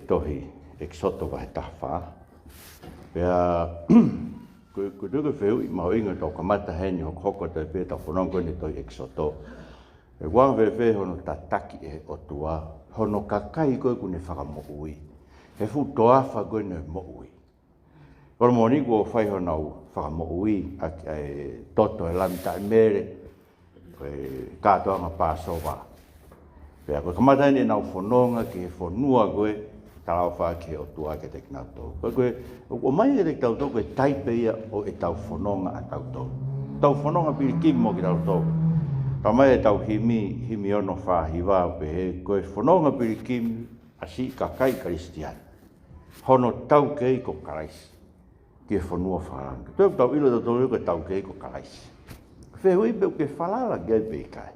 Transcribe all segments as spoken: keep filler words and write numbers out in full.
tohi ʻEkisoto vahe taha fā. Pea ko, ko e fehuʻi mahuʻinga ʻoku kamata heni hokohoko atu pē ʻetau fononga ko eni tohi ʻEkisoto. ʻE ʻuhinga fēfē hono tataki ʻe he ʻOtua hono kakai ko ē kuo ne fakamoʻui he fuʻu toafa ko eni ʻo e moʻui? Ko e moʻoni kuo fai honau fakamoʻui ʻaki ʻa e toto ʻo e Lami taʻemele, ko e kātoanga Pāsova. Pea ko e kamata eni ʻenau fononga ki he fonua ko ē talaʻofa ʻaki ʻe he ʻOtua kiate kinautolu. Ko e, ko e, ʻoku ʻomai kiate kitautolu ko e taipe ia ʻo ʻetau fononga ʻatautolu. Tau fononga pilikimi mo kitautolu. Talamai ʻe he himi, himi ono fā hiva ʻo pehē, ko e fononga pilikimi ʻa siʻi kakai Kalisitiane, hono taukei ko Kalaisi ki he fonua fakalangi. Toe tau ʻilo tautolu ko e taukei ko Kalaisi. Fehuʻi pe ʻoku ke falala ki ai pe ʻikai.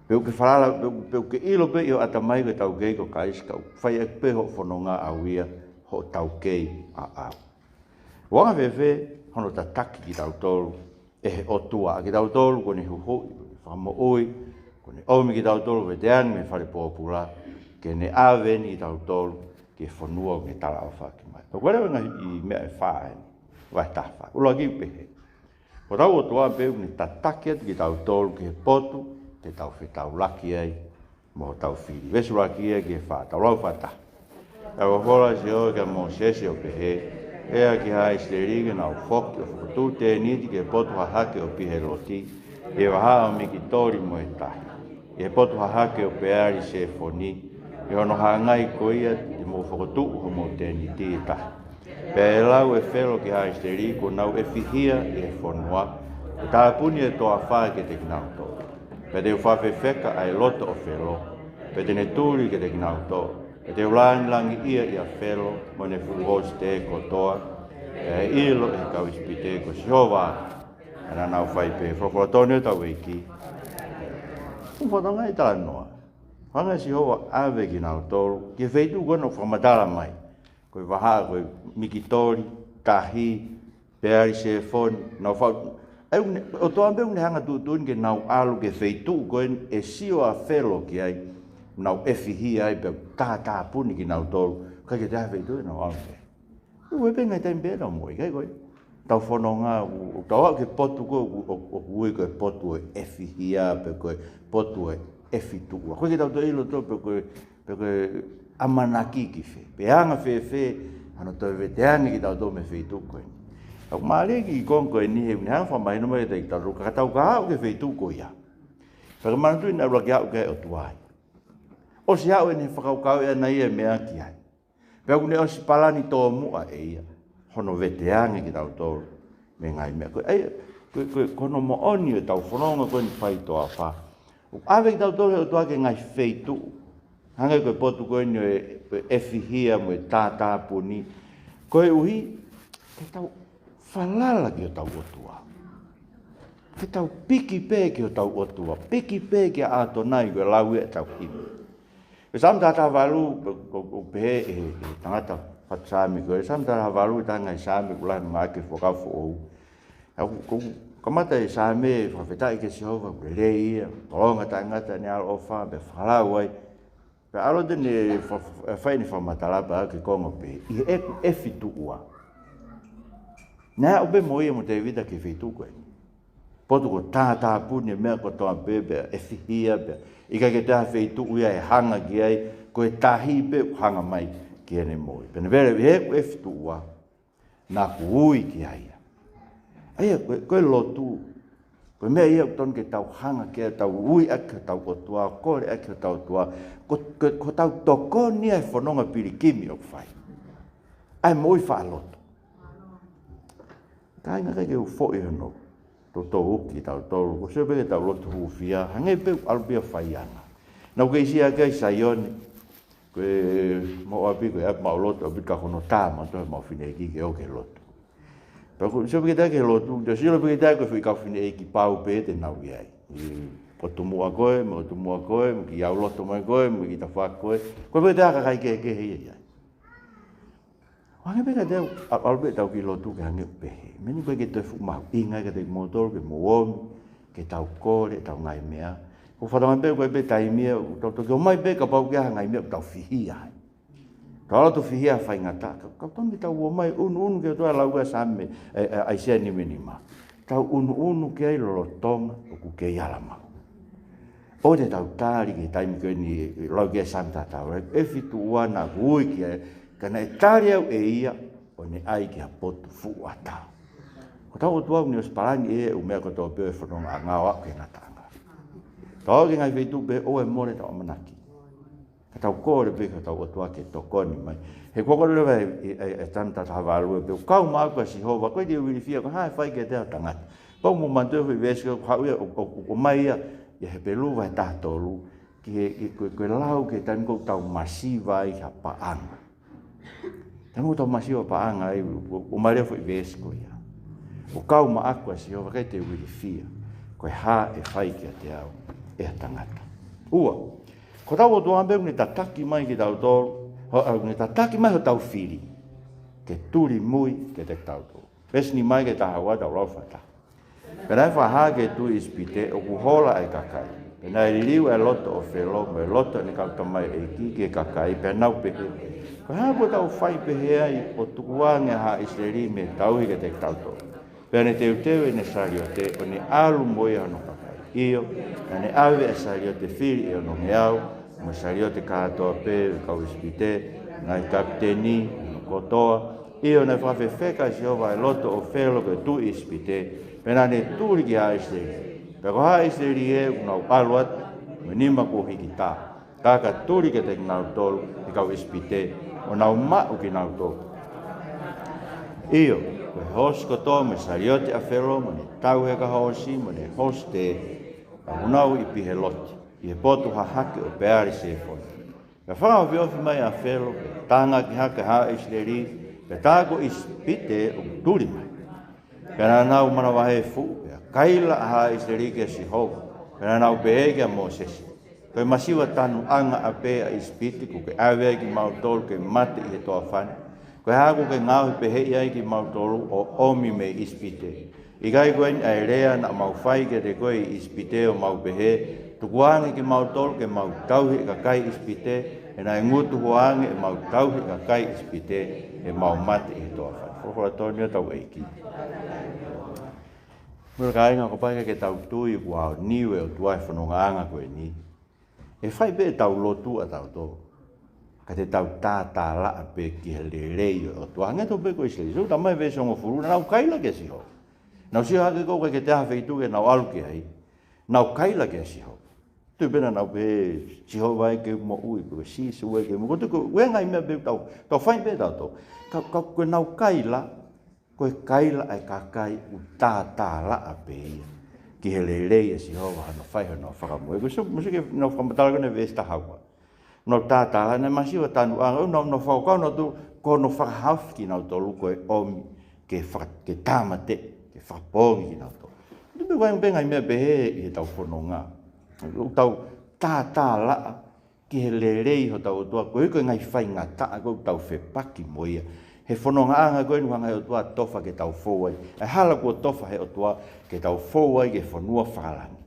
Pe ʻoku ke falala, pe ʻoku, pe ʻoku ke ʻilo pē ʻi hoʻo ʻatamai ko e taukei ko Kalaisi, ka ʻoku fai ʻaki pē hoʻo fononga ʻau ia hoʻo taukei ʻaʻau. ʻUhinga fēfē hono tataki kitautolu ʻe he ʻOtua, ʻa kitautolu kuo ne huhuʻi, fakamoʻui, kuo ne ʻomi kitautolu veteange mei he fale pōpula, ke ne ʻave eni kitautolu ki he fonua ʻoku ne talaʻofa ʻaki mai. Pea ko e lea ʻa e ngaahi meʻa ʻe fā eni, vahe taha fā. ʻUluaki ʻoku pehē, ko hotau ʻOtua pē ʻoku ne tataki atu kitautolu ki he potu te tau fetaulaki ai mo hotau fili. Veesi ʻuluaki ia ki he fā, tau lau fakataha. Pea folofola ʻa Sihova kia Mōsese ʻo pehē, Pehē ki haʻa ʻIsileli ke nau foki ʻo fokotuʻu tēniti ki he potu hahake ʻo Piheloti, ʻi he vahaʻa ʻo Mikitoli mo e tahi, ʻi he potu hahake ʻo Peali Sefoni, ʻi hono hangai ko ia te mou fokotuʻu homou tēniti ʻe taha. Pea ʻe lau ʻe Felo ki haʻa ʻIsileli kuo nau ʻefihia ʻi he fonua, ʻo tāpuni e toafa kiate kinautolu. Pea te u fakafefeka ʻa e loto ʻo Felo, pea te ne tuli kiate kinautolu. Pea te u langilangiʻia ʻia Felo mo ʻene fuʻu hosite kotoa, pea ʻe ʻilo ʻe he kau ʻIsipite ko Sihova naʻa nau fai pehē. Folofola tonu ʻa hotau ʻEiki. ʻOku ou fakatokangaʻi e talanoa. Hanga ʻe Sihova ʻo ʻave kinautolu ki he feituʻu ko ē naʻe fakamatala mai. Ko e vahaʻa ko ē Mikitoli, tahi, Peali Sefoni, nau fau. ʻA ia ʻoku ne, ʻOtua pē ʻoku ne hanga ʻo tuʻutuʻuni ke nau ʻalu ki he feituʻu ko ē ʻe sio ʻa Felo ki ai, nau ʻefihia ai pea tātāpuni kinautolu. ʻIkai ke toe ʻi ai ha feituʻu ʻe nau ʻalu ki ai. ʻOku ʻi ai pē ngaahi taimi pē ʻe nau moʻui, ʻikai ko ē? Tau fononga, ʻo, ʻo tau aʻu ki he potu ko ē ʻoku, ʻoku, ʻoku ui ko e potu ʻo e ʻefihia, pe ko e potu ʻo e ʻefituʻua. ʻOku ʻikai ke tau toe ʻilo tautolu pe ko e, pe ko e ʻamanaki ki fē, pe anga fēfē hano toe veteange kitautolu mei he feituʻu ko eni. ʻOku mālie e kiʻi konga ko eni he ʻoku ne hanga ʻo fakamahino mai kiate kitautolu, ka tau ka aʻu ki he feituʻu ko ia, pea ke manatuʻi naʻe ʻuluaki aʻu ki ai e ʻOtua ia. ʻOsi aʻu ʻene fakakaukauʻi ʻana ia e meʻa ki ai. Pea ʻoku ne ʻosi palani tōmuʻa ʻe ia hono veteange kitautolu mei he ngaahi meʻa ko ē. ʻA ia, ko e, ko e, ko hono moʻoni ʻo ʻetau fononga ko eni fai toafa, ʻoku ʻave kitautolu ʻe he ʻOtua ki he ngaahi feituʻu hangē ko e potu ko eni ʻo e, ʻo e ʻefihia mo e tātāpuni, koeʻuhi ke tau falala ki hotau ʻOtua. Ke tau piki pē ki hotau ʻOtua, piki pē kia ʻAtonai, ko e lau ia ʻetau himi. Ko e Saame taha taha valu, ʻoku, ʻoku, ʻoku pehē ʻe he, ʻe he tangata fatu Saame ko e Saame taha taha valu, ʻi he ngaahi Saame ʻoku lahi ʻene ngāueʻaki e Fuakava Foʻou. ʻA ia ʻoku, ʻoku kamata e Saame fakafetaʻi kia Sihova, ʻoku lelei ia, tolonga taʻengata ʻene ʻaloʻofa, pea fakalau ai. Pea ʻalu atu ʻene fa-, fa-, fai ʻene fakamatala pea aʻu ki he konga ʻoku pehē, ʻi heʻeku ʻefituʻua. Naʻe aʻu pē mo ia mo Tēvita ki he feituʻu ko eni. Potu kuo tātāpuni e meʻa kotoa pē, pea ʻefihia pē. ʻIkai ke toe ʻi ai ha feituʻu ia ʻe hanga ki ai, ko e tahi pē ʻoku hanga mai ki heʻene moʻui. Pea ne pehē, ʻi heʻeku ʻefituʻua, naʻa ku ui ki ai. ʻA ia, ko e, ko e lotu, ko e meʻa ia ʻoku totonu ke tau hanga ki ai, tau ui ʻaki hotau ʻOtua, kole ʻaki hotau ʻOtua, ko, ko, ko hotau tokoni ia he fononga pilikimi ʻoku fai. ʻA e moʻui faʻa lotu. Kāinga, ʻikai ke u foʻi hono toutou uki kitautolu, ko e sio pē ki heʻetau lotu hūfia, hangē pē ʻoku ʻalu pē ia ʻo faianga. Naʻa ku kei sio ki ai ʻi Saione, ko e Moʻapi, ko e ʻapi maʻulotu ʻaupito, ka ko hono tā mautolu ʻe he kau fineʻeiki ke ō ki he lotu. Pea ko e sio pē kita ki he lotu, te sio pē kita ko e foʻi kau fineʻeiki pau pē te nau ʻi ai. ʻI ʻOtumuʻa ko ē, mo ʻOtumuʻa ko ē, mo e kiʻi auloto mai ko ē, mo e kiʻi tafaʻaki ko ē. Ko e pē te aka kai kehekehe ia ʻi ai. ʻO hangē pē kiate au, ʻa, ʻalu pē ʻetau kiʻi lotu ke hangē ʻoku pehē. Meʻa ni ʻoku ʻikai ke toe fuʻu mahuʻinga kiate kimoutolu ke mou omi, ke tau kole ʻetau ngaahi meʻa. ʻOku ou fakatokangaʻi pē ʻoku ʻi ai pē taimi ia ʻoku tau toki ō mai pē kapau ʻoku ʻi ai ha ngaahi meʻa ʻoku tau fihia ai. Tau ʻalu atu ʻo fihia ha faingataʻa, ka, ka tonu ke tau ō mai ʻunuʻunu ki he ʻOtua. Lau ʻa e Saame, ʻa e, ʻa e ʻAisea nimamā. Tau ʻunuʻunu ki ai lolotonga ʻoku kei ala mau. ʻOua te tau tali ki he taimi ko eni, lau ki ai e Saame tatau, ʻe fitu ua naʻa ku ui ki ai, ka naʻe tali au ʻe ia ʻo ne ʻai ki ha potu fuʻu ʻatā. Ko hotau ʻOtua ʻoku ne ʻosi palani ʻe ia e ʻū meʻa kotoa pē ʻo e fonongaʻanga ʻo aʻu ki he ngataʻanga. Tau aʻu ki he ngaahi feituʻu pē ʻoku mole ʻetau ʻamanaki. Ka tau kole pē ki hotau ʻOtua ke tokoni mai. He ko e kole leva ʻa e, ʻa e, ʻa e Saame taha valu ē, pea ʻoku kau maʻaku ʻa Sihova, ʻoku ʻikai te u ilifia, ko e hā ʻe fai kiate au ʻe ha tangata. Pea ʻoku mou manatuʻi e foʻi veesi ko ē ʻoku haʻu ia ʻo, ʻo, ʻo, ʻomai ia ʻi he Hepelū vahe taha tolu, ki he, ki he, ko e, ko e lau ki he taimi ʻoku tau masiva ai ha paʻanga. Taimi ʻoku tau masiva paʻanga ai, ʻo, ʻo, ʻomai leva e foʻi veesi ko ia. ʻOku kau maʻaku ʻa Sihova, ʻikai te u ilifia, ko e hā ʻe fai kiate au ʻe ha tangata. Ua, ko hotau ʻOtua pē ʻoku ne tataki mai kitautolu, ho, ʻoku ne tataki mai hotau fili ke tuli mui kiate kitautolu. Veesi nima ki he taha ua, tau lau fakataha. Pea naʻe fakahā ki he tuʻi ʻIsipite ʻoku hola ʻa e kakai. Pea naʻe liliu ʻa e loto ʻo Felo mo e loto ʻene kau tamaioʻeiki ki he kakai, pea nau pehē, ko e hā kuo tau fai pehē ai ʻo tukuange ʻa haʻa ʻIsileli mei he tauhi kiate kitautolu? Pea ne teuteu ʻene saliote ʻo ne ʻalu mo ia hono kakai. ʻIo, naʻa ne ʻave ʻa e saliote fili ʻe onongeau, mo e saliote kātoa pē ʻo e kau ʻIsipite, ngaahi kapiteni kotoa. ʻIo, naʻe fakafefeka ʻe Sihova ʻa e loto ʻo Felo ko e tuʻi ʻIsipite, pea naʻa ne tuli ki haʻa ʻIsileli. Pea ko haʻa ʻIsileli ē ʻoku nau ʻalu atu mo e nima kuo hiki tā, ka ka tuli kiate kinautolu ʻe he kau ʻIsipite, ʻo nau maʻu kinautolu. ʻIo, ko e hoosi kotoa mo e saliote ʻa Felo, mo ʻene tauheka hoosi, mo ʻene hoosi tē, ʻoku nau ʻi Pihahiroti, ʻi he potu hahake ʻo Peali-sefoni. Pea fakaofiofi mai ʻa Felo, pea tānaki hake ʻa haʻa ʻIsileli, pea tā ko ʻIsipite ʻoku tuli mai. Pea naʻa nau manavahē fuʻu, pea kaila ʻa haʻa ʻIsileli kia Sihova, pea naʻa nau pehē kia Mōsese, ko e masiva tanuʻanga ʻapē ʻa ʻIsipite kuo ke ʻave ai kimautolu ke mate ʻi he toafa ni? Ko e hā kuo ke ngaohi peheʻi ai kimautolu ʻo ʻomi mei ʻIsipite? ʻIkai ko eni ʻa e lea naʻa mau fai kiate koe ʻi ʻIsipite ʻo mau pehē, tukuange kimautolu ke mau tauhi e kakai ʻIsipite, he naʻe ngutu hua ange ʻemau tauhi e kakai ʻIsipite, ʻe mau mate ʻi he toafa ni. Folofola tonu ia ʻa hotau ʻEiki. Mou kāinga, ko e pau ke tau tui kuo aoniu ʻe he ʻOtua e fonongaʻanga ko eni. ʻE fai pē ʻetau lotu ʻatautolu, ka te tau tātālaʻa pē ki he lelei ʻo e ʻOtua. Hangē tofu pē ko ʻIsileli. Sio, talamai veesi hongofulu, naʻa nau kaila kia Sihova. Naʻa nau sio hake ko ē ʻikai ke toe ʻi ai ha feituʻu ke nau ʻalu ki ai. Naʻa nau kaila kia Sihova. Tui pē naʻa nau pehē, Sihova ē ke u moʻui, pe ko Sīsū ē ke u moʻui. Ko e tuku, ʻoku ʻi ai e ngaahi meʻa pē ʻoku tau, tau fai pē ʻatautolu. Ka, ka, ko ʻenau kaila, ko e kaila ʻa e kakai ʻoku tātālaʻa pē ia ki he lelei ʻa Sihova ʻi hono fai hono fakamoʻui. Ko e sio, mou sio ki heʻenau fakamatala ko ē ʻi he veesi taha ua. Nau tātālaʻa, naʻe masiva tanuʻanga, ʻo nau, nau fakakaukau nautolu, ko hono fakahaofi kinautolu ko e ʻomi ke faka-, ke tāmateʻi, ke fakapoongi kinautolu. Tuku pē ʻoku ʻi ai pē ngaahi meʻa pehē ʻi heʻetau fononga. ʻOku tau tātālaʻa ki he lelei hotau ʻOtua, koeʻuhi ko e ngaahi faingataʻa ko ē ʻoku tau fepaki mo ia. He fonongaʻanga ko eni ʻoku hanga ʻe he ʻOtua ʻo tofa ke tau fou ai. ʻA e hala kuo tofa ʻe he ʻOtua ke tau fou ai ki he fonua fakalangi.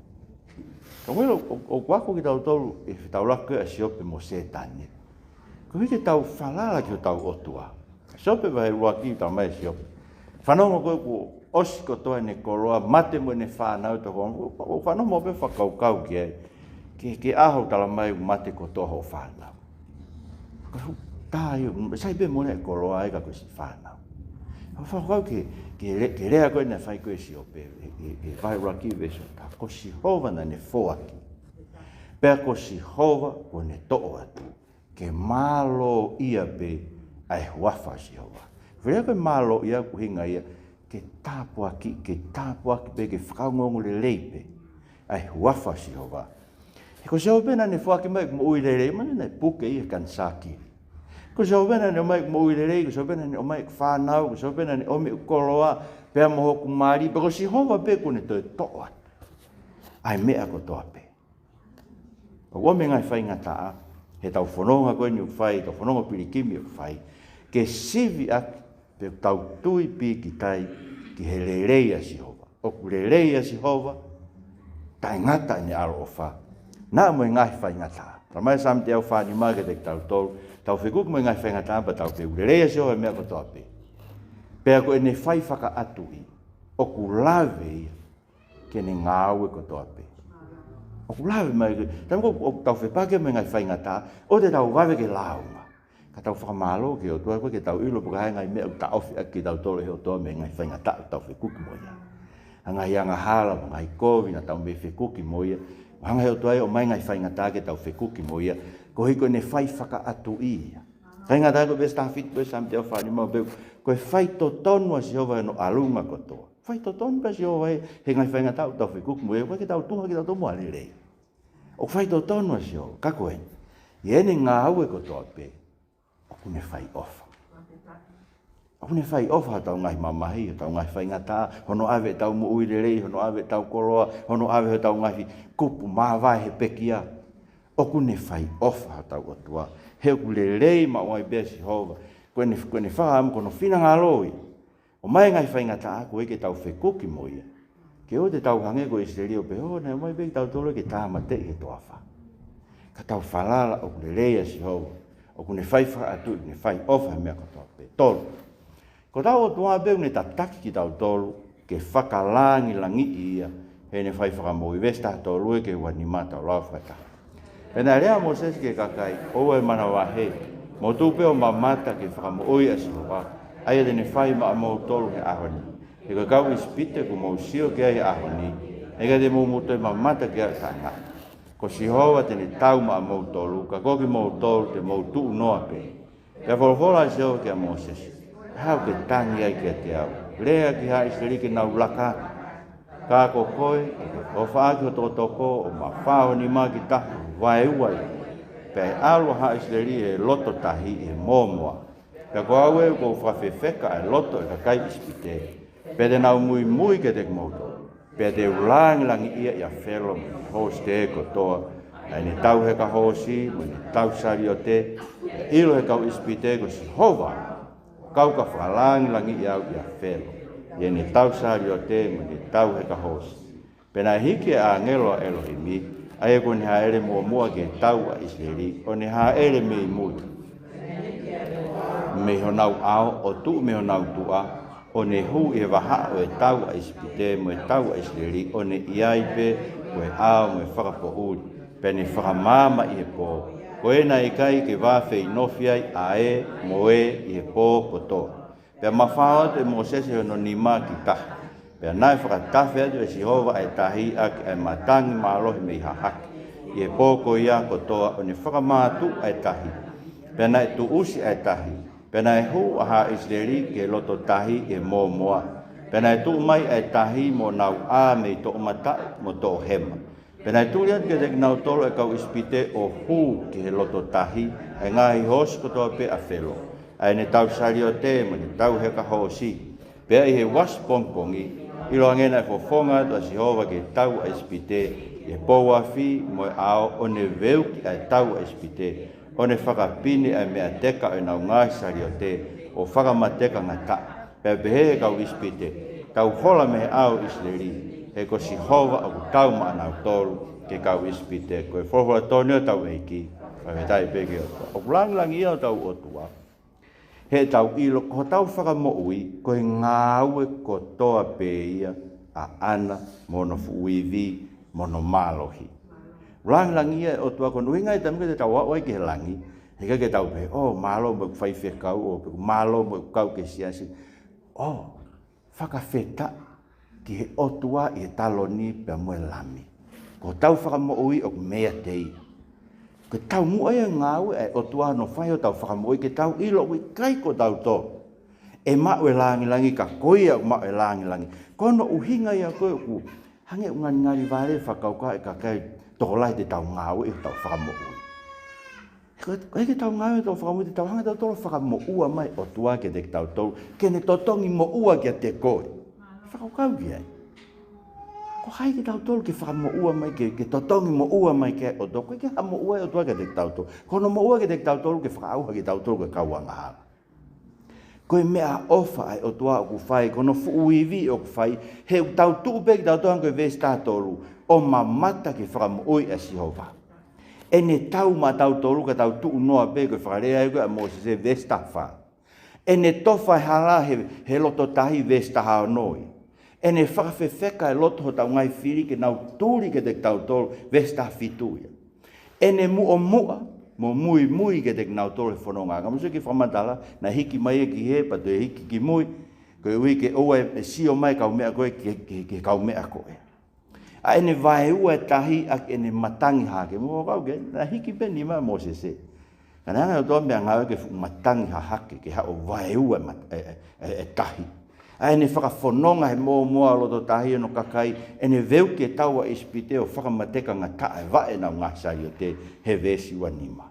Ka muʻa ʻoku, ʻoku ako kitautolu ʻi he fetaulaki ko ē ʻa Siope mo Sētane. Koeʻuhi ke tau falala ki hotau ʻOtua. Siope vahe ʻuluaki, talamai ʻe Siope, fanongo ko ē kuo ʻosi kotoa ʻene koloa, mate mo ʻene fānau, toko, ʻo, ʻo fanongo mo pē fakakaukau ki ai. Ki he, ki he ʻaho talamai ʻoku mate kotoa hoʻo fānau. Ka hu, tā ia, sai pē mole e koloa ia ka ko e siʻi fānau. Ka fakakaukau ki he, ki he le-, ki he lea ko ē naʻe fai ko ē ʻe Siope, ʻi, ʻi, ʻi he vahe ʻuluaki veesi taha. Ko Sihova naʻa ne foaki. Pea ko Sihova kuo ne toʻo atu. Ke mālōʻia pē ʻa e huafa ʻo Sihova. Ko e lea ko e mālōʻia ʻoku ʻuhinga ia ke tāpuaki, ke tāpuaki pē, ke fakaongoongo lelei pē ʻa e huafa ʻo Sihova. He ko Sihova pē naʻa ne foaki mai ʻeku moʻui lelei, mahalo naʻe puke ia he kanisā kili. Ko Sihova pē naʻa ne ʻomai ʻeku moʻui lelei, ko Sihova pē naʻa ne ʻomai ʻeku fānau, ko Sihova pē naʻa ne ʻomi ʻeku koloa, pea mo hoku mali, pea ko Sihova pē kuo ne toe toʻo atu ʻa e meʻa kotoa pē. ʻOku ʻi ai e ngaahi faingataʻa heʻetau fononga ko eni ʻoku fai, ʻetau fononga pilikimi ʻoku fai, ke siviʻaki pe ʻoku tau tui pīkitai ki he lelei ʻa Sihova. ʻOku lelei ʻa Sihova, taʻengata ʻene ʻaloʻofa. Naʻa mo e ngaahi faingataʻa. Talamai ʻe Saame teau fā nima kiate kitautolu, Tau fekuki mo e ngaahi faingataʻa pea tau pehē ʻoku lelei ʻa Sihova he meʻa kotoa pē. Pea ko ʻene fai fakaʻatuʻi ʻoku lave ia ki heʻene ngāue kotoa pē. ʻOku lave mai ke, taimi ko ē ʻoku tau fepaki mo e ngaahi faingataʻa, ʻoua te tau vave ke lāunga. Ka tau fakamālō ki he ʻOtua koeʻuhi ke tau ʻilo pe ko e hā e ngaahi meʻa ʻoku taʻofi ʻaki kitautolu ʻe he ʻOtua mei he ngaahi faingataʻa ʻoku tau fekuki mo ia. ʻA e ngaahi angahala, mo e ngaahi kovi naʻa tau mei fekuki mo ia. Hanga ʻe he ʻOtua ia ʻo ʻomai e ngaahi faingataʻa ke tau fekuki mo ia. Koeʻuhi ko ʻene fai fakaʻatuʻi ia. Kāinga, tā ko e veesi taha fitu pē Saame teau fā nima ʻoku pehē, ko e faitotonu ʻa Sihova ʻi hono ʻalunga kotoa. Faitotonu pē ʻa Sihova he, he ngaahi faingataʻa ʻoku tau fekuki mo ia, ʻoku ʻikai ke tau tuha kitautolu mo ha lelei. ʻOku faitotonu ʻa Sihova, ka ko ē, ʻi heʻene ngāue kotoa pē, ʻoku ne fai ʻofa. ʻOku ne fai ʻofa hotau ngaahi mamahi, hotau ngaahi faingataʻa, hono ʻave ʻetau moʻui lelei, hono ʻave ʻetau koloa, hono ʻave hotau ngaahi kupu māvae he pekia. ʻOku ne fai ʻofa hotau ʻOtua. He ʻoku lelei maʻu ai pē ʻa Sihova. Ko ʻene, ko ʻene fakaʻamu, ko hono finangalo ia ʻo ʻomai e ngaahi faingataʻa koeʻuhi ke tau fekuki mo ia. Ke ʻoua te tau hangē ko ʻIsileli ʻo pehē, ʻo, naʻe ʻomai pē kitautolu ke tāmateʻi he toafa. Ka tau falala ʻoku lelei ʻa Sihova, ʻoku ne fai fakaʻatuʻi, ʻoku ne fai ʻofa he meʻa kotoa pē. Tolu. Ko hotau ʻOtua pē ʻoku ne tataki kitautolu ke fakalāngilangiʻi ia heʻene fai fakamoʻui. Veesi taha tolu ki he ua nima, tau lau fakataha. Pea naʻe lea ʻa Mōsese ki he kakai, ʻOua ʻe manavahē, mou tuʻu pē ʻo mamata ki he fakamoʻui ʻa Sihova, ʻa ia te ne fai maʻamoutolu he ʻaho ni. He ko e kau ʻIsipite kuo mou sio ki ai he ʻaho ni, ʻe ʻikai te mou toe mamata ki ai ʻo taʻengata. Ko Sihova te ne tau maʻamoutolu, ka ko kimoutolu te mou tuʻu noa pē. Pea folofola ʻa Sihova kia Mōsese, Ko e hā ʻoku ke tangi ai kiate au? Lea ki haʻa ʻIsileli ke nau laka atu. Ka ko koe, ʻofa ʻaki ho tokotoko, ʻo mafao ho nima ki tahi, vaeua ia. Pea ʻe ʻalu ʻa haʻa ʻIsileli ʻi he loto tahi ʻi he mōmoa. Pea ko au ʻoku ou fakafefeka ʻa e loto ʻo e kakai ʻIsipite, pea te nau muimui kiate kimoutolu. Pea te u lāngilangiʻia ʻa Felo mo ʻene hōsite kotoa, ʻa ʻene tau heka hoosi mo ʻene tau saliote. Pea ʻilo ʻe he kau ʻIsipite ko Sihova, ʻoku ou fakalāngilangiʻi au ʻia Felo, ʻi heʻene tau saliote mo ʻene tau heka hoosi. Pea naʻe hiki ʻa e ʻāngelo ʻa ʻElohimi, ʻa ia kuo ne hāʻele muʻomuʻa ki he tau ʻa ʻIsileli, ʻo ne hāʻele mei muli, mei honau ʻao, ʻo tuʻu mei honau tuʻa, ʻo ne hū ʻi he vahaʻa ʻo e tau ʻa ʻIsipite mo e tau ʻa ʻIsileli, ʻo ne ʻi ai pē ko e ʻao mo e fakapoʻuli, pea ne fakamaama ʻi he pō. Ko ia naʻe ʻikai ke vāfeinofi ai ʻa ē mo ē ʻi he pō kotoa. Pea mafao atu ʻe Mōsese hono nima ki tahi. Pea naʻe fakatafe atu ʻe Sihova ʻa e tahi ʻaki ʻa e matangi mālohi mei hahake ʻi he pō ko ia kotoa, ʻo ne fakamātuʻu ʻa e tahi. Pea naʻe tuʻusi ʻa e tahi. Pea naʻe hū ʻa haʻa ʻIsileli ki he loto tahi ʻi he mōmoa. Pea naʻe tuʻu mai ʻa e tahi mo honau ʻā mei toʻomataʻu mo toʻohema. Pea naʻe tuli atu kiate kinautolu ʻa e kau ʻIsipite ʻo hū ki he loto tahi, ʻa e ngaahi hoosi kotoa pē ʻa Felo, ʻa ʻene tau saliote mo ʻene tau heka hoosi. Pea ʻi he uasi pongipongi, ʻiloange naʻe fofonga atu ʻa Sihova ki he tau ʻa ʻIsipite ʻi he pou afi mo e ʻao, ʻo ne veuki ʻa e tau ʻa ʻIsipite, ʻo ne fakapine ʻa e meʻateka ʻo ʻenau ngaahi saliote, ʻo fakamateka ngataʻa. Pea pehē ʻe he kau ʻIsipite, Tau hola mei he ʻao ʻo ʻIsileli, he ko Sihova ʻoku tau maʻanautolu ki he kau ʻIsipite. Ko e folofola tonu ʻa hotau ʻEiki. Fakafetaʻi pē ki he ʻOtua. ʻOku lāngilangiʻia hotau ʻOtua he ʻoku tau ʻilo ko hotau fakamoʻui ko e ngāue kotoa pē ia ʻaʻana, mo hono fuʻu ivi, mo hono mālohi. Lāngilangiʻia e ʻOtua, ko hono ʻuhinga ia taimi ko ē te tau aʻu ai ki he langi, he ʻikai ke tau pehē, ʻō, mālō mo ʻeku faifekau, ʻō, pe mālō mo ʻeku kau ki he siasi. ʻŌ, fakafetaʻi ki he ʻOtua ʻi he taloni pea mo e Lami. Ko hotau fakamoʻui ʻoku meiate ia. Ko e taumuʻa ia e ngāue ʻa e ʻOtua ʻi hono fai hotau fakamoʻui, ke tau ʻilo ʻoku ʻikai ko tautolu ʻe maʻu e lāngilangi, ka ko ia ʻoku maʻu e lāngilangi. Ko hono ʻuhinga ia ko ē ʻoku hangē ʻoku ngalingali vale e fakakaukau ʻa e kakai tokolahi te tau ngāue ʻi hotau fakamoʻui. Ko e, ko e ke tau ngāue ʻi hotau fakamoʻui, te tau hanga tautolu ʻo fakamoʻua mai e ʻOtua kiate kitautolu, ke ne totongi moʻua kiate koe. Fakakaukau ki ai. Ko hai kitautolu ke fakamoʻua mai, ke, ke totongi moʻua mai ki ai e ʻOtua? ʻOku ʻikai ke ʻi ai ha moʻua ʻa e ʻOtua kiate kitautolu. Ko hono moʻua kiate kitautolu ke fakaʻauha kitautolu ko e kau angahala. Ko e meʻaʻofa ʻa e ʻOtua ʻoku fai, ko hono fuʻu ivi ʻoku fai, he ʻoku tau tuʻu pē kitautolu hangē ko e veesi taha tolu, ʻo mamata ki he fakamoʻui ʻa Sihova. ʻEne tau maʻatautolu ka tau tuʻu noa pē, ko e fakalea ia ko ē ʻa Mōsese, veesi taha fā. ʻEne tofa e hala he, he loto tahi, veesi taha ono ia. ʻEne fakafefeka e loto hotau ngaahi fili ke nau tuli kiate kitautolu, veesi taha fitu ia. ʻEne muʻomuʻa mo muimui kiate kinautolu he fononga. Ka mou sio ki he fakamatala, naʻe hiki mai ia ki hē, pea toe hiki ki mui, koeʻuhi ke ʻoua ʻe sio mai e kaumeʻa ko ē ki, ki, ki he kaumeʻa ko ē. ʻA ʻene vaeua e tahi ʻaki ʻene matangi hahake. Mou kau ke, naʻe hiki pē nima ʻa Mōsese. Ka naʻe hanga ʻe he ʻOtua ʻo meʻangāueʻaki e fuʻu matangi hahake ke haʻu ʻo vaeua e mat-, e, e, e, e tahi. ʻA ʻene fakafononga he mōmoa ʻo loto tahi hono kakai, ʻene veuki e tau ʻa ʻIsipite ʻo fakamateka ngataʻa e vaʻe ʻenau ngaahi saliote, he veesi ua nima.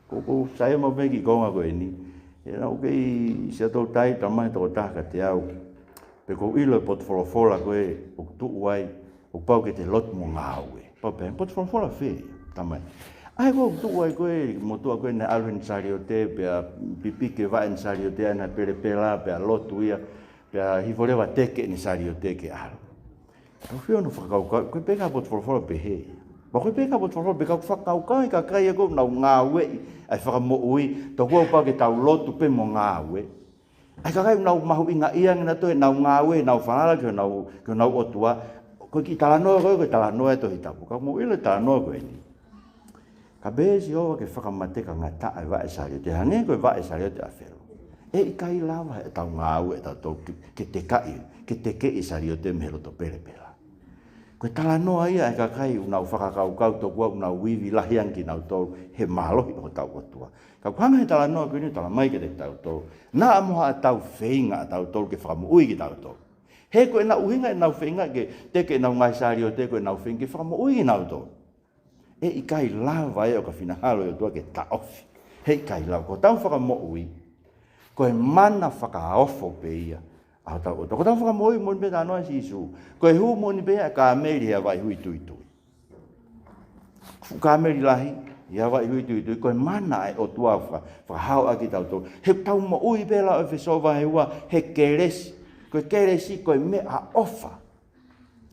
Ko, ko sai mau pē ki he konga ko eni. ʻE nau kei Siaʻatoutai, tamai, tokotaha kiate au. Pea ʻoku ou ʻilo e potu folofola ko ē ʻoku tuʻu ai, ʻoku pau ke te lotu mo ngāue. Pau pē, potu folofola fē, tamai? ʻA ē ʻoku tuʻu ai ko ē, motuʻa ko ē naʻe ʻalu ʻene saliote, pea pipiki e vaʻe ʻene saliote, ʻa ē naʻe pelepela, pea lotu ia, pea hifo leva ʻo teke ʻene saliote ke ʻalu. Tau fie ʻoua naʻa fakakaukau, ko e pē ka potu folofola pehē. Pea ko e pē ka potu folofola pehē, ka ʻoku fakakaukau e kakai ia ʻoku nau ngāueʻi ʻa e fakamoʻui, tokua ʻoku pau ke tau lotu pē mo ngāue. ʻA e kakai ʻoku nau mahuʻingaʻia ange nautolu ʻenau ngāue, ʻenau falala ki honau, ki honau ʻOtua. Ko e kiʻi talanoa ko ē, ko e talanoa e Tohi Tapu. Ka mou ʻilo e talanoa ko eni. Ka pehē ʻe Sihova ke fakamateka ngataʻa e vaʻe saliote, hangē ko e vaʻe saliote ʻa Felo. ʻE ʻikai lava heʻetau ngāue ʻatautolu ke, ke tekaʻi, ke tekeʻi e saliote mei he loto pelepela. Ko e talanoa ia ʻa e kakai ʻoku nau fakakaukau tokua ʻoku nau ivi lahi ange kinautolu he mālohi ʻo hotau ʻOtua. Ka ʻoku hanga ʻe he talanoa ko eni ʻo tala mai kiate kitautolu, naʻa mo haʻatau feinga ʻatautolu ke fakamoʻui kitautolu. He ko ʻenau ʻuhinga ʻenau feinga ke teke ʻenau ngaahi saliote, ko ʻenau feinga ke fakamoʻui kinautolu. ʻE ʻikai lava ia ʻo ka finangalo e ʻOtua ke taʻofi. He ʻikai lava, ko hotau fakamoʻui, ko e mana fakaofo pē ia ʻa hotau ʻOtua. Ko hotau fakamoʻui, moʻoni pē talanoa ʻa Sīsū, ko e hū moʻoni pē ia ʻa e kāmeli he avaʻi hui tuitui. Fuʻu kāmeli lahi, he avaʻi hui tuitui, ko e mana ʻa e ʻOtua faka-, fakahao ʻaki kitautolu. He ʻoku tau moʻui pē, lau ʻe ʻEfesō vahe ua, he kelesi. Ko e kelesi, ko e meʻaʻofa.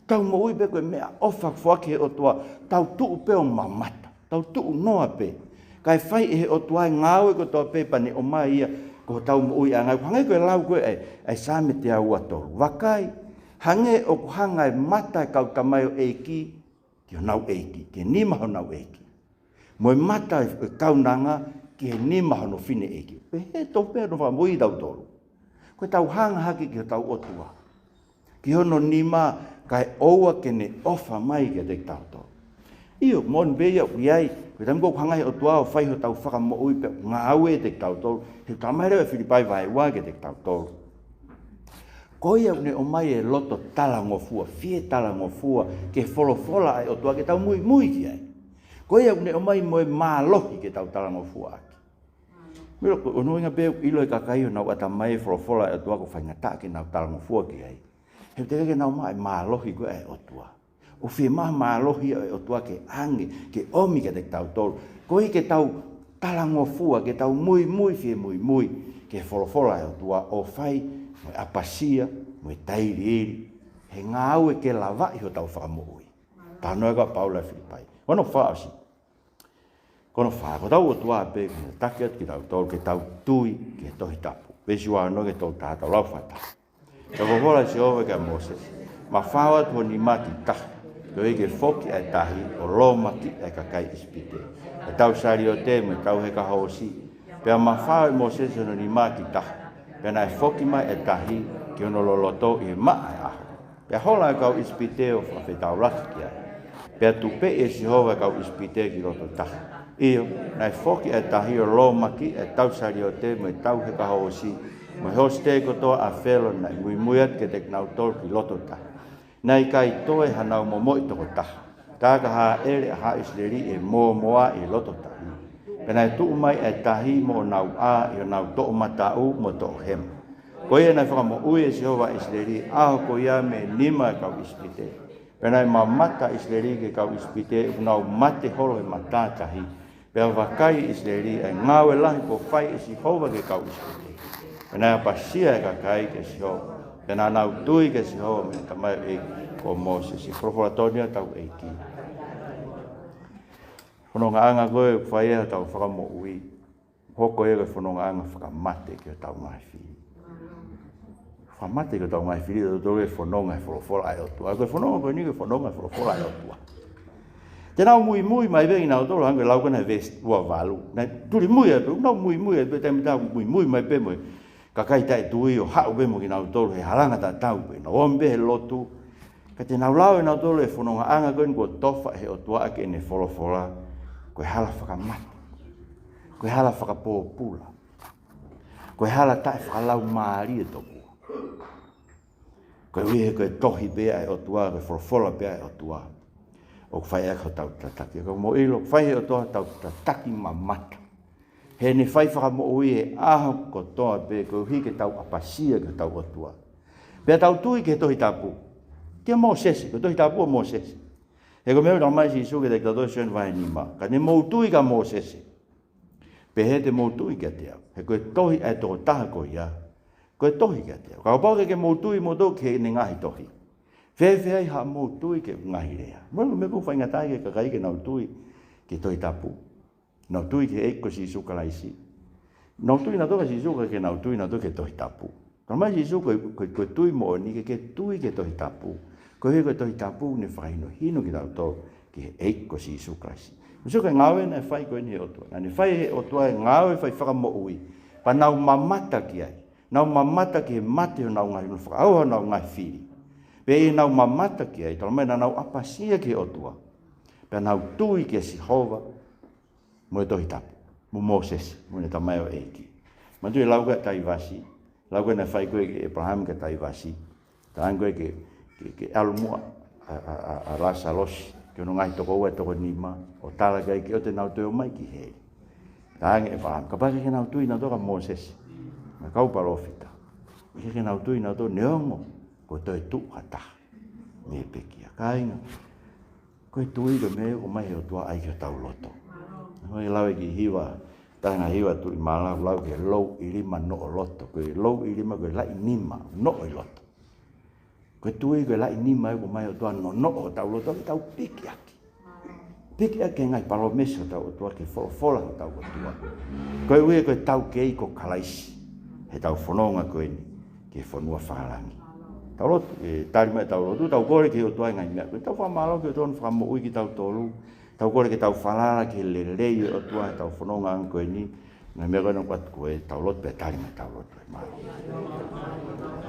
Tau moʻui pē ko e meʻaʻofa foaki ʻe he ʻOtua, tau tuʻu pē ʻo mamata, tau tuʻu noa pē. Kae fai ʻe he ʻOtua e ngāue kotoa pē pea ne ʻomai ia ko hotau moʻuiʻanga. Hangē ko e lau ko ē ʻa e, ʻa e Saame teau ua tolu. Vakai, hangē ʻoku hanga e mata e kau tamaioʻeiki ki honau ʻeiki, ki he nima honau ʻeiki. Mo e mata e kaunanga ki he nima hono fineʻeiki. Pehē tofu pē hono fakamoʻui kitautolu. Ko ʻetau hanga hake ki hotau ʻOtua, ki hono nima, kae ʻoua ke ne ʻofa mai kiate kitautolu. ʻIo, moʻoni pē ia ʻoku ʻi ai, ko e taimi ko ē ʻoku hanga ʻe he ʻOtua ʻo fai hotau fakamoʻui pea ngāue kiate kitautolu, he ʻoku talamai leva ʻe Filipai vahe ua kiate kitautolu. Ko ia ʻoku ne ʻomai e loto talangofua, fie talangofua ki he folofola ʻa e ʻOtua ke tau muimui ki ai. Ko ia ʻoku ne ʻomai mo e mālohi ke tau talangofua ʻaki. Milo, ko hono ʻuhinga pē ʻoku ʻilo ʻe he kakai honau ʻatamai e folofola ʻa e ʻOtua ʻoku faingataʻa ke nau talangofua ki ai. He ʻoku teʻeki ke nau maʻu e mālohi ko ē ʻa e ʻOtua. ʻOku fiemaʻu e mālohi ʻa e ʻOtua ke ʻange, ke ʻomi kiate kitautolu. Koeʻuhi ke tau talangofua, ke tau muimui, fie muimui ki he folofola ʻa e ʻOtua ʻo fai mo e ʻapasia, mo e tailiili he ngāue ke lavaʻi hotau fakamoʻui. Talanoa ko ē ʻa Paula ʻi Filipai. Ko hono fā ʻosi. Ko hono fā, ko hotau ʻOtua pē ʻoku ne taki atu kitautolu ke tau tui ki he Tohi Tapu. Veesi ua ono ki he tolu taha, tau lau fakataha. Pea folofola ʻa Sihova kia Mōsese: Mafao atu ho nima ki tahi, koeʻuhi ke foki ʻa e tahi ʻo lōmakiʻi ʻa e kakai ʻIsipite, ʻa e tau saliote mo e tau heka hoosi. Pea mafao ʻe Mōsese hono nima ki tahi, pea naʻe foki mai ʻa e tahi ki hono loloto ʻi he maʻa ʻo e ʻaho. Pea hola e kau ʻIsipite ʻo fakafetaulaki ki ai. Pea tupeʻi ʻe Sihova e kau ʻIsipite ki loto tahi. ʻIo, naʻe foki ʻa e tahi ʻo lōmakiʻi ʻa e tau saliote mo e tau heka hoosi, mo e hoosi tē kotoa ʻa Felo naʻe muimui atu kiate kinautolu ki loto tahi. Naʻe ʻikai toe hanau momoʻi toko taha. Tā ka hāʻele ʻa haʻa ʻIsileli ʻi he mōmoa ʻi loto tahi. Pea naʻe tuʻu mai ʻa e tahi moʻonau ʻā ʻi honau toʻomataʻu mo toʻohema. Ko ia naʻe fakamoʻui ʻe Sihova ʻa ʻIsileli ʻaho ko ia mei he nima ʻo e kau ʻIsipite. Pea naʻe mamata ʻa ʻIsileli ki he kau ʻIsipite ʻoku nau mate holo he matātahi. Pea vakai ʻe ʻIsileli ʻa e ngāue lahi kuo fai ʻe Sihova ki he kau ʻIsipite. Pea naʻe ʻapasia e kakai kia Sihova. Pea naʻa nau tui kia Sihova mo ʻene tamaioʻeiki ko Mōsese. Folofola tonu ʻa hotau ʻEiki. Fonongaʻanga ko ē ʻoku fai ai hotau fakamoʻui, hoko ia ko e fonongaʻanga fakamate ki hotau ngaahi fili. Fakamate ki hotau ngaahi fili, ʻo tau fononga he folofola ʻa e ʻOtua. Ko e fononga ko eni ko e fononga he folofola ʻa e ʻOtua. Te nau muimui mai pē kinautolu, hangē ko e lau ko ena he veesi ua valu. Naʻe tuli mui ai pē, nau muimui ai pē, taimi tatau muimui mai pē mo e kakai taʻetui ʻo haʻu pē mo kinautolu he halanga tatau pē. Nau omi pē he lotu. Ka te nau lau ʻe nautolu e fonongaʻanga ko eni kuo tofa ʻe he ʻOtua ʻaki ʻene folofola, ko e hala fakamate, ko e hala fakapōpula, ko e hala taʻefakalaumālie tokua. Koeʻuhi he ko e tohi pē ʻa e ʻOtua, ko e folofola pē ʻa e ʻOtua ʻoku fai ʻaki hotau tataki. Ka mou ʻilo, ʻoku fai ʻe he ʻOtua hotau tataki mamata. He ʻene fai fakamoʻui he ʻaho kotoa pē, koeʻuhi ke tau ʻapasia ki hotau ʻOtua. Pea tau tui ki he Tohi Tapu. Kia Mōsese, ko e Tohi Tapu ʻo Mōsese. He ko e meʻa ʻoku talamai ʻe Sīsū kiate kitautolu ʻi Sione vahe nima. Ka ne mou tui kia Mōsese, pehē te mou tui kiate au. He ko e tohi ʻa e tokotaha ko ia, ko e tohi kiate au. Kapau ʻoku ʻikai ke mou tui moutolu ki heʻene ngaahi tohi, fēfē ai haʻamou tui ki heʻeku ngaahi lea? Mou ʻilo, ko e meʻa ʻoku faingataʻa ki he kakai ke nau tui ki he Tohi Tapu. Nau tui ki he ʻEiki ko Sīsū Kalaisi. Nau tui nautolu kia Sīsū ka ʻikai ke nau tui nautolu ki he Tohi Tapu. Talamai ʻe Sīsū ko e, ko e, ko e tui moʻoni ke, ke tui ki he Tohi Tapu. Koeʻuhi ko e Tohi Tapu ʻoku ne fakahinohino kitautolu ki he ʻEiki ko Sīsū Kalaisi. Mou sio ki he ngāue naʻe fai ko eni ʻe he ʻOtua. Naʻa ne fai ʻe he ʻOtua e ngāue fai fakamoʻui. Pea nau mamata ki ai. Nau mamata ki he mate honau ngaahi, fakaʻauha honau ngaahi fili. Pea ʻi heʻenau mamata ki ai, talamai naʻa nau ʻapasia ki he ʻOtua. Pea nau tui kia Sihova mo e Tohi Tapu, mo Mōsese, mo ʻene tamaioʻeiki. Manatuʻi e lau ko ē ʻa Taivasi, lau ko ē naʻe fai ko ē kia ʻĒpalahame kia Taivasi. Talaange ko ē ke, ke, ke ʻalu muʻa ʻa, ʻa, ʻa, ʻa Lāsalosi ki hono ngaahi tokoua ʻe toko nima, ʻo tala ki ai ke ʻoua te nau toe ō mai ki heli. Talaange ʻe ʻĒpalahame, kapau ʻoku ʻikai ke nau tui nautolu kia Mōsese mo e kau palōfita, ʻikai ke nau tui nautolu neongo kuo toe tuʻu ha taha mei he pekia. Kāinga, ko e tui ko e meʻa ia ʻoku ʻomai ʻe he ʻOtua ia ki hotau loto. Ko e lau ʻe he kiʻi hiva, taha e ngaahi hiva Tuʻi Mālō, lau ki he louʻilima noʻo loto. Ko e louʻilima ko e laʻi nima noʻo ʻi loto. Ko e tui ko e laʻi nima ia ʻoku ʻomai ʻe he ʻOtua ʻo nonoʻo hotau loto ke tau pikiʻaki. Pikiʻaki e ngaahi palōmesi hotau ʻOtua, ki he folofola hotau ʻOtua. Koeʻuhi ko e taukei ko Kalaisi heʻetau fononga ko eni ki he fonua fakalangi. Tau lotu, ʻe tali mai ʻetau lotu, tau kole ki he ʻOtua e ngaahi meʻa ko eni. Tau fakamālō ki he ʻOtua hono fakamoʻui kitautolu. Tau kole ke tau falala ki he lelei ʻo e ʻOtua heʻetau fononga ko eni. Ngaahi meʻa ko eni ʻoku ʻatu ko ē, tau lotu pea tali mai ʻetau lotu. Mālō.